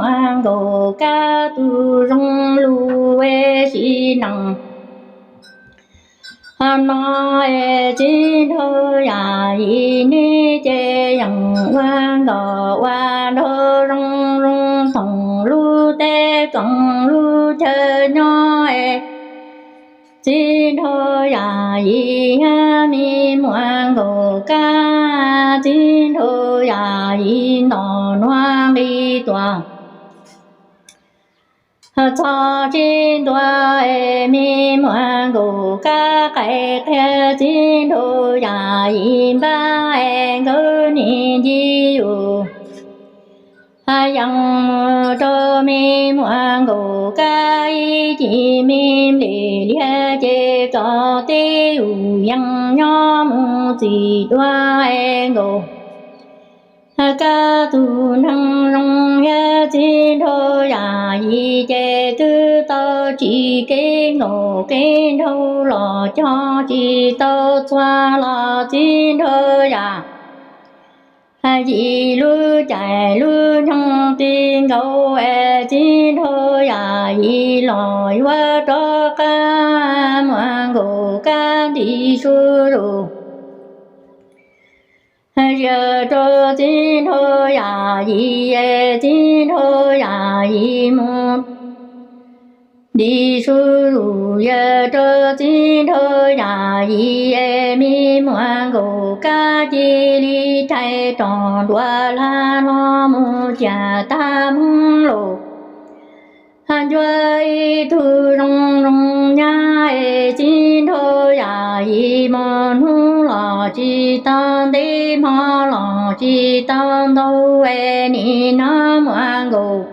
muam nkaus kab tug zoo lug ua si nees no es txiv nraug yam yim neb ces yeem ua nkaus ua nraug zoo zoo thoom lub teb koom lub chaw nyob es txiv nraug yam yim yog me muam nkaus kab, txiv nraug yam yim ntom nuav nqis tuaj txog txiv ntua es me muam nkaus kab qais qhia txiv nraug yam yim npab es nkawd nim nci yus yees mus rau me muam nkaus kab ib cim me nplej liag ces koj teb yus yees nyob mus txim dua es nkaus kab tug neeg zoo yog txiv nraug yam yim ces twb tau tsim kev nkaus kev nraug los cog tsis tau txhua los txiv nraug yam yim lub caij lub nyoog ti nkaus es txiv nraug yam yim los yuav rov qab muam nkaus kab nti su zus yawg rau txiv nraug yam yim es txiv nraug yam yim mus nti su zus yawg rau txiv nraug yam yim es me muam nkaus kab cia li rhais ros nruas lag los mus ciam tag Hmoob Lauj. Ncuav ib tug zoo zoo nyab es txiv nraug yam yim, hmo hnub los tsis tau ntev, hmo los tsis tau ntau es nim no muam nkaus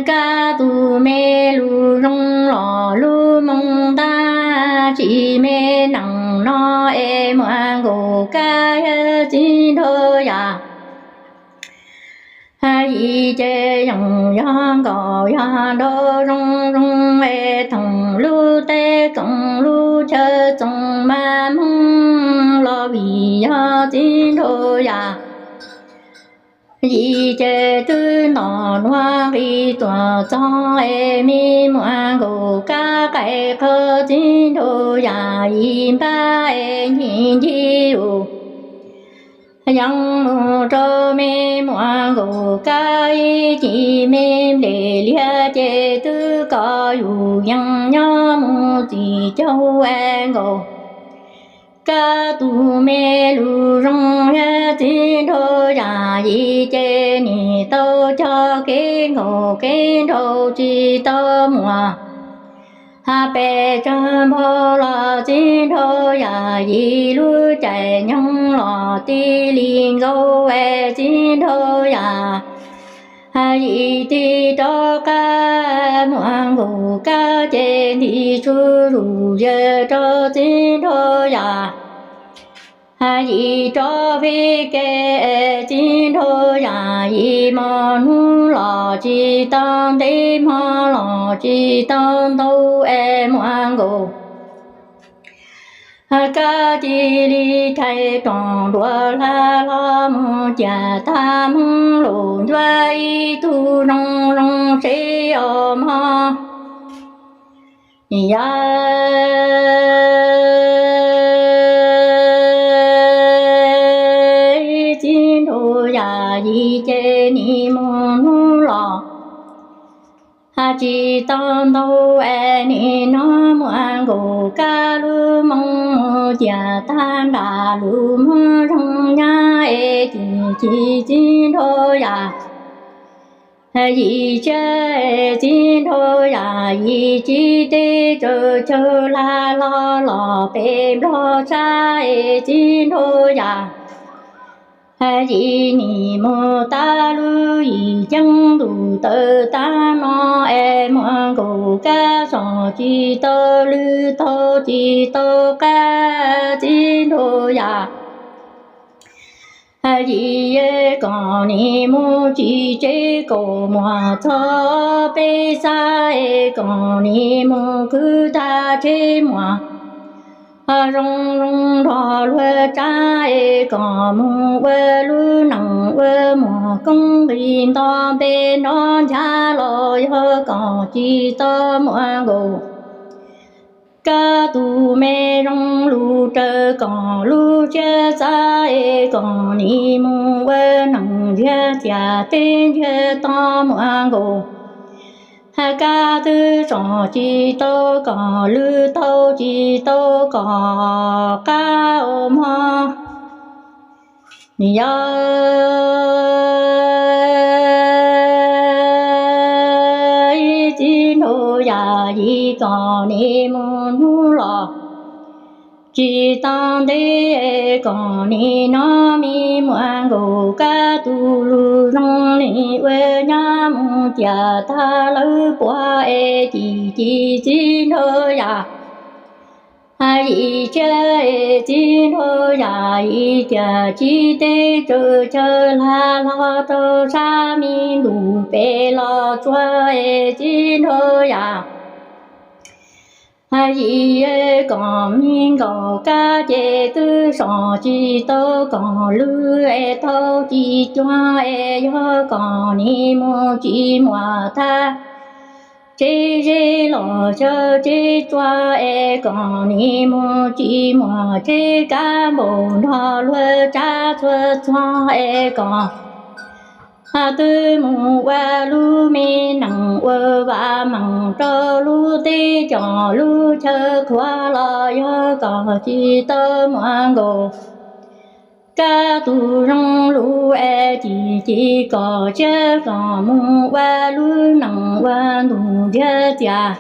kab tus me lus zoo los lub moo ntab, tsis me nees no es muam nkaus kab yog txiv nraug yam yim ces yeej yog nkaus yog nraug zoo zoo es thoom lub teb koom lub chaw txoos mas Hmoob los vim yog txiv nraug yam yim ces twb ntom nuav nqis tuaj txog es me muam nkaus kab qais qhia txiv nraug yam yim npab es nim nci yus yees mus rau me muam nkaus kab ib cim me nplej liag ces twb koj yus yees nyob mus txim caug es nkaus kab tus me lus zoo yog txiv nraug yam yim ces nim tau cog kev nkaus kev nraug tsis tau muaj ha pes tsawg npaug los txiv nraug yam yim lub caij nyoog los tib li nkaus es txiv nraug yam yim tig rov qab muam nkaus kab ces nti su zus yawg rau txiv nraug yam yim rov peb ke es txiv nraug yam yim, hmo hnub los tsis tau ntev, hmo los tsis tau ntau es muam nkaus kab cia li rhais ros nruas lag los mus ciam tag Hmoob Lauj. Ncuav ib tug zoo zoo seb os mog, yog txiv nraug yam yim ces nim mus hnub los ha tsis tau ntau es nim no muam nkaus kab lub moo mus ciam tag nram lub moo zoo nyab es cim ci txiv nraug yam yim siab es txiv nraug yam yim cia teb tsaws chaw lag los los pem nplog sab es txiv nraug yam yim nim mus tag lub yim ceeb ntuj tawm tag no es muam nkaus kab so tsis tau lwm taug tsis tau qab txiv nraug yam yim es kom nim mus tsis tsev kaum muag txog peb xab es kom nim mus kwv tag tsheb muag zoo zoo nrog luag tsav es kom mus ua lub neej ua muag koob nqis nto npe nrov ncha los yog kom tsis tau muaj nkaus. Koj tus me zoo lus raws kom lub siab xav es kom nim mus ua neej ntsiag tias tej ntsiag to muaj nkaus. Hais kab twb tsom tsis tau kom lwj tau tsis tau kom qab ua mog. Yog ib txiv nraug yam yim kom nim mus hnub los tsis tau ntev kom nim no me muaj nkaus. Kab tus lus zoo nim ua nyab mus tias tag lawv puag es cim ci txiv nraug yam yim thiab es txiv nraug yam yim tias tsis teb tsaws chaw lag los rau sab me ntuj pem los tsuag es txiv nraug yam yim kom me nkaus. Kab ces twb tsom tsis tau kom lwj es tau tsis cuag es yog kom nim mus tsis muaj tag tsev zeb los xyaw tsev tsua es kom nim mus tsis muaj tsev kab npaum nrog luag tsav txhua txog es kom twb mus ua lub me neej ua vam meej rau lub teb cov lub chaw qhuav los yog kom tsis tau muaj nkaus. Kab tus zoo lus es cim ci kom siab kom mus ua lub neej ua ntuj ntsiag tias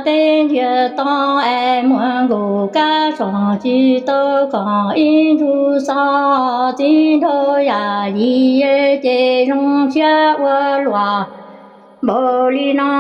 tej ntsiag to es muaj nkaus. Kab tsom tsis tau kom ib ntsuj xo txiv nraug yam yim ces zoo siab ua luaj npaum li no.